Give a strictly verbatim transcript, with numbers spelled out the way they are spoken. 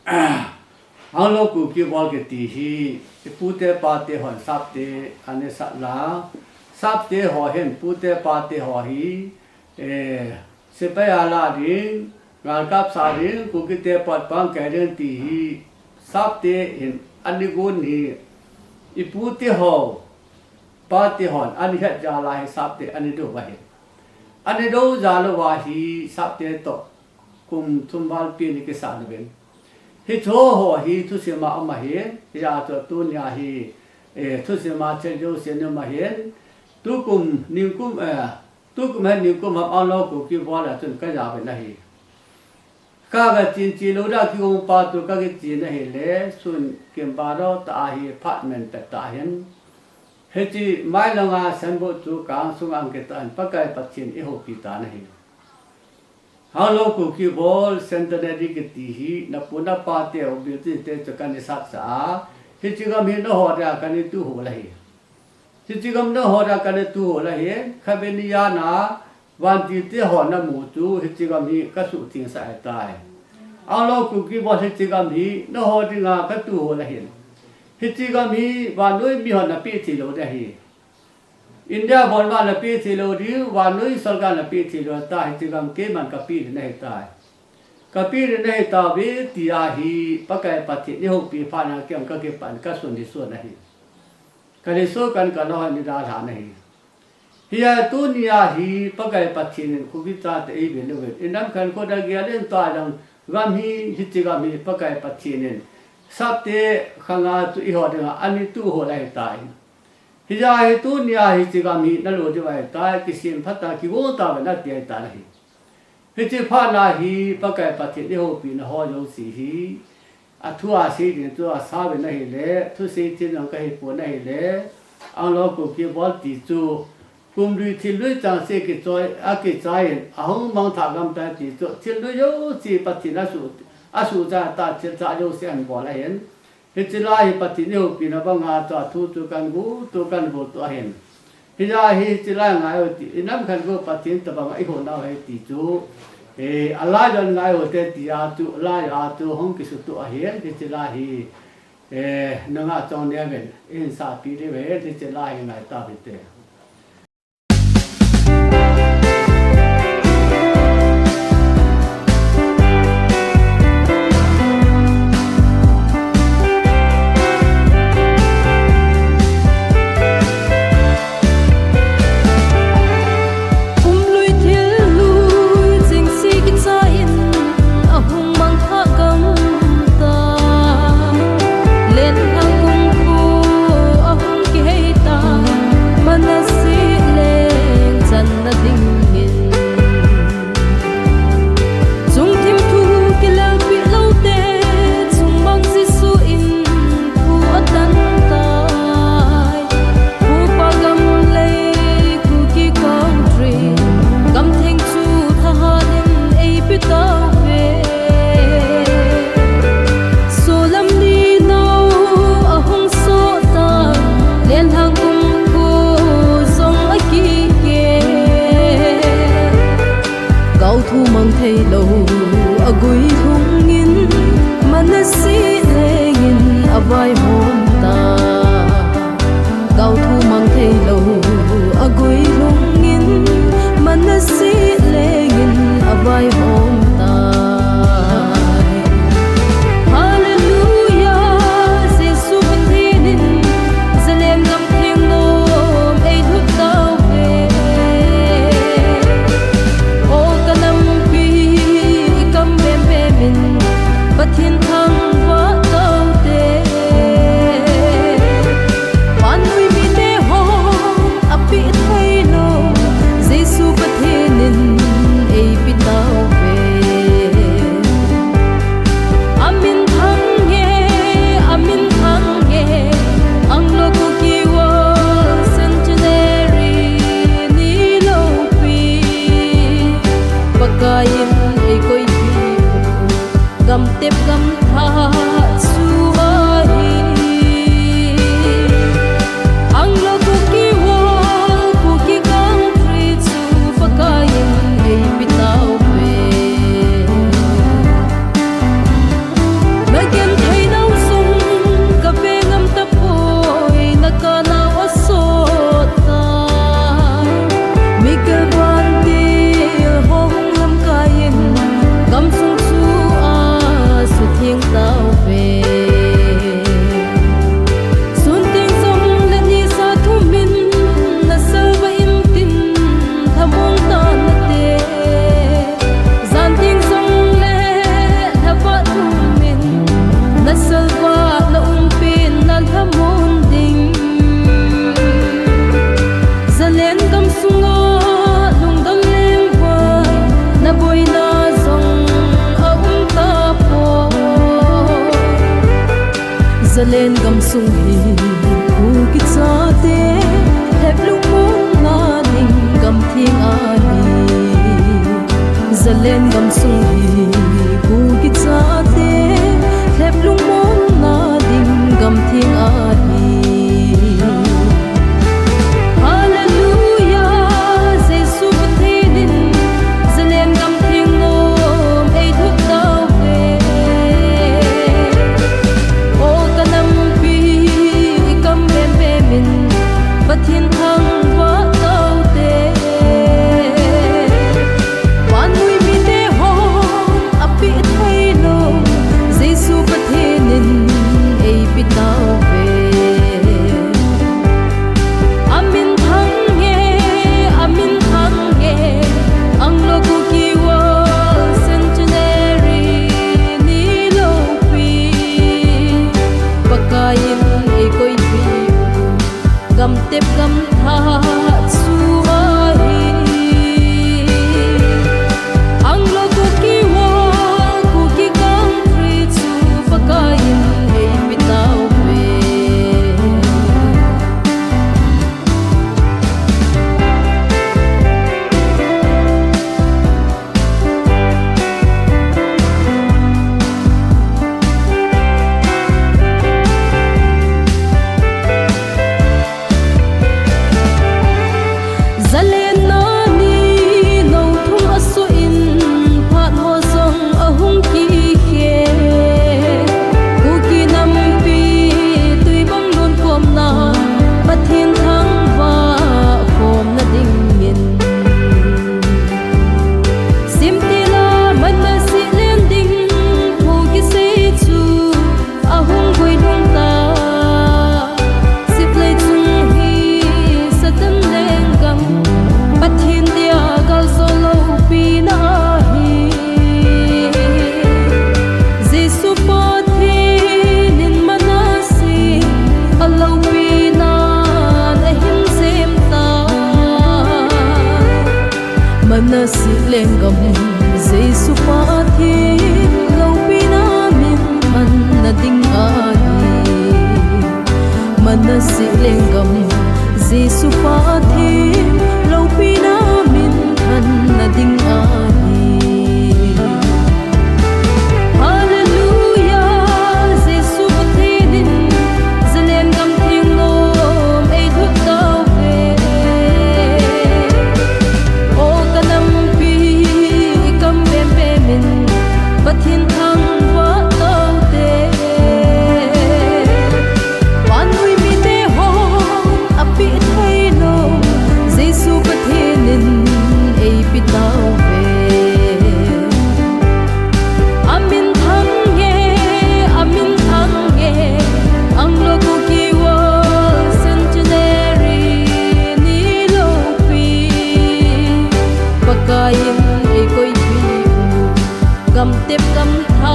Anglo Kuki Bol kiti hi, i pute pate hon sapte ana sat la, sapte ho hin pute pate ho hi, eh, sepai a la ding, galkap sa ding, Kuki te pot pang kai ding ti hi, sapte hin ana gon hi, i pute ho, pate hon ana het jal a hi sapte ana do uva hi. Ana do jal uva hi sapte toh kum thum val pi ni kisa uvin. Hiche ho hi thusim a um ahin, hijeh chun tunia hi, eh, thusim a chel jouse um ahin, tukum ningkum, eh, tukum hin ningkum ham Anglo Kuki Bol a chun ka ja uvin ahi. Ka ga chin chi lou da kigong pa chu ka kichen ahile, sun kim ba lou ta ahi, phat men pet ta hin. Hiche mai langa signboard chu ka ang sunga ang kit tan, Pakai Pathen in eihoupi tan ahi. Anglo Kuki Bol Centenary kiti hi, na pu na pa te u bil ti te chu kana sat sah a, hiche gam hi na ho dia kana tu hol ahi. Hiche gam na ho dia kana tu hol ahi, khatvei ni a na, vantil te ho na mu chu, hiche gam hi ka suhtheng sah ahitai. Anglo Kuki Bol hiche gam hi, na ho dinga ka tu hol ahin. Hiche gam hi, vannoi mi hon na pe thei lou ding ahi. India bon vang na pe thei lou ding, vannoi sorkar na pe thei lou ta, hiche gam keiman ka pe ding ahitai. Ka pe ding ahi tauve, ti ahi, Pakai Pathen in eihoupi phat na kei ka kipan ka sun hi sun ahi. Ka lhiso kan ka lou hi ni dalha na hi. Hia tunia hi Pakai Pathen in Kuki chate eive lou ve. I nam khankho da gel in ta jong gam hi, hiche gam hi Pakai Pathen in sapte khanga chu eiho dinga ana tu hol ahitai. Hijeh a hi tunia hiche gam hi na lo diu ahitai, kisem phat ta, kigo ta ve na ti ahitai na hi. Hiche phat na hi Pakai Pathen in eihoupi na ho jouse hi, a thu a sei ding chu a sa uvin ahile, thusei thil jong ka hi pon ahile, Anglo Kuki Bol ti chu, kum lui thil lui chang se kichoi, a kichai in, a hung mangthah gam tai ti chu, thil lui jouse Pathen a su, a su cha ta thil cha jouse ana bol ahin. Hiche lai hi Pathen in eihoupi na banga chu a thu chu kan gu, tu kan gu tu ahin. Hijeh a hi hiche lai ngai u ti, i nam khankho Pathen tabang a eihou nau ahi ti chu, eh, a lai jong ngai u te ti a chu, lai a chu hung kisutu ahin, hiche lai hi, eh, nanga chong ne ven, in sa pi de ve, hiche lai hi ngai ta ve te. Kum lui thil lui cheng se kichai in, a hung mangthah gam ta. Lenthang kum khu a hung kihei ta, Manasseh leng channa dingin. Chungthim thu kilelpi lou te, chungmang Jesu in thu a tan tai. Upa gam lei Kuki country, gam theng chu thahat in eipe tauve. Solam ni nou a hung soh tan, lenthang kum khu jong a kikeh. Gau thu mang thei lou a guilhung in, Manasseh leng in a vaihom ta. Gau thu mang thei lou a guilhung in, Manasseh leng in a vaihom tai. Hallelujah, Jesu Pathen in Jerusalem gam theng nom ei lhut tauve. O ka nampi, i kam bem bem in Pathen thangvah taute. Vannoi mite hon a pe thei lou, Jesu Pathen in ei pe tauve. A min thang e, a min thang e, Anglo Kuki War Centenary ni loupi. Pakai in ei koi thei u, gam tep gam thah chu ahi. Anglo Kuki War, Kuki country chu Pakai in ei pe tauve. Na Zalen gamsung hi Kuki chate lheplungmona ding gamtheng ahi. Zalen gamsung hi Kuki chate lheplungmona ding gamtheng ahi. Hallelujah, Jesu Pathen in Zalen gamtheng nom eithut tauve. O kanampi, ikam bem bem in Pathen thangvah taute. Vannoi mite hon apeh theilou Jesu Pathen in eipeh tauve. Amin thang e, amin thang e, Anglo Kuki War Centenary ni loupi. Pakai in eikoipeh u gamtep gamtha chu ahi. Anglo Kuki War, Kuki country chu Pakai in eipeh tauve. Zalenna ni nou thum asoh in phat ho jong ahung kikhe. Kuki nampi twi bang lungkhomna Pathen thangvah khomna dingin Simtila Manasih len ding thu kisei chu ahung guilhung ta. Siplei chung hi Satan lenggam Pathen dia galjou loupina ahi. Jesu Pathen in Manasih aloupina ahin sem ta. Manasih lenggam Jesu Pathen loupina min manna ding ahi. Manasih lenggam Jesu Pathen loupina min manna ding ahi. Hallelujah, Jesu Pathen in Zalen gamtheng nom eithut tauve. O kanampi, ikam bem bem in Pathen thangvah taute. Vannoi mite hon apeh theilou Jesu Pathen in eipeh tauve. Amin thang e, amin thang e, Anglo Kuki War Centenary ni loupi. Pakai in eikoipeh u gamtep gamtha